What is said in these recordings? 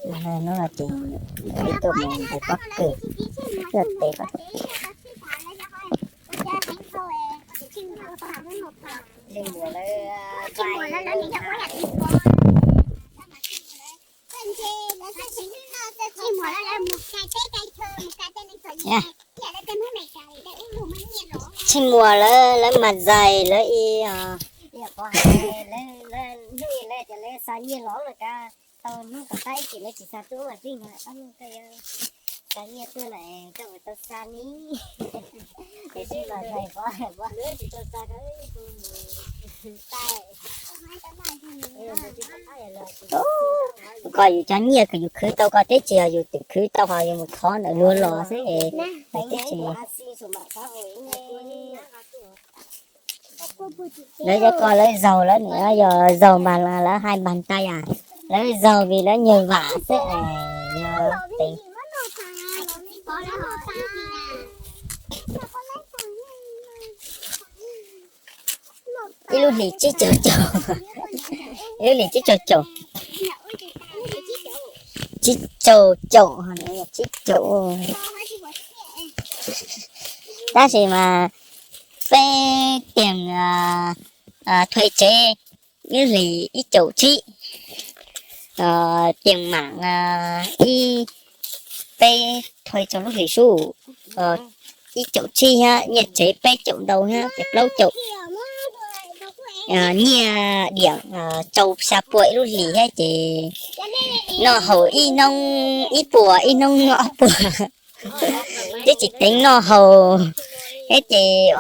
Hnub no ces peb tuaj mus ntais pob kws, tuaj tes pob kws. Tsis muaj lawv, lawv mas zais lawv i, hnub lawv xa nyiaj los no ka, tau hnub tom qab ib chim lawv tsis xa tuaj mas twb yog ob hnub koj yuav xa nyiaj tuaj na, koj puas tau xa ni? Tiam sis mas zais pov, koj yus cov nyiaj kws yus khwv tau koj teb tsis yog yus twb khwv tau ho yus mus thov ntawm luag los xwb, teb tsis. Lawv cov ko lawv zaug lawv nim yog zaug mas lawv hais npag ntais, lawv zaug vim lawv nyuag vam xwb es yog tes. Ib lub hlis tsib caug caum, ib lub hlis tsib caug caum, tsib caug caum, tsib caum. Tab sis mas peb tiag thuê tsev ib hlis ib caum tsib, tiag mam ib, peb thuê txog lub hlis sub ib caum tsib thiab nyiaj tsev peb caum ntau thiab ces plaub caum. Nyiaj diam rau xya puas ib lub hlis thiab ces noj haus ib hnub ib puas ib hnub noj ob puas. Twb tsis teev noj haus thiab ces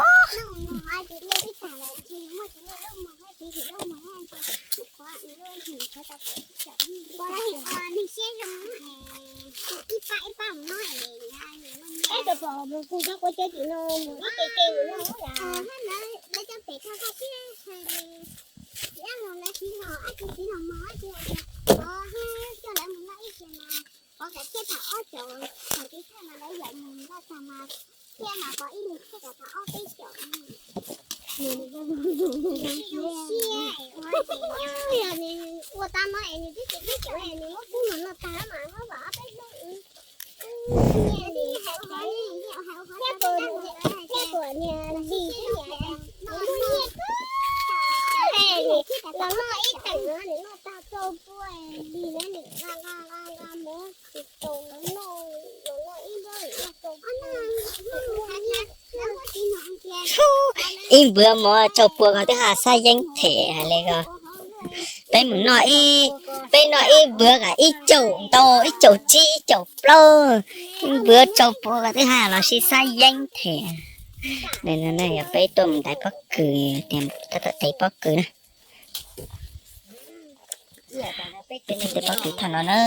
Ua tau no es nws twb tsis peb caug es nws muab kub mus no tag mas muab vam ob peb hnub. Thiab kuv niag lis thiab niam, nws muaj nyiaj kawg, los noj ib teem no nws noj tag rau pua lis na, nws nqa nqa nqa nqa muab tsis tau los noj, los noj ib nrab nws noj rau pua. Ib npwv mov rau pua ko twb haj xab yeeb them hais li ko. Peb mus noj ib, peb noj ib npwv kom ib caum ntau, ib caum tsib, ib caum plaub, ib npwv rau pua ko twb haj los sis xab yeeb them. Yog peb tuaj mus ntais pob kws, tias tab tom tes pob kws na. Tes pob kws thaum no na.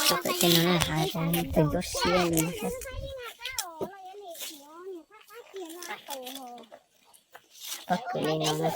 Tau peb tej no na, hav zoov ntxwg ntsuab siab li. Pob kws li no na.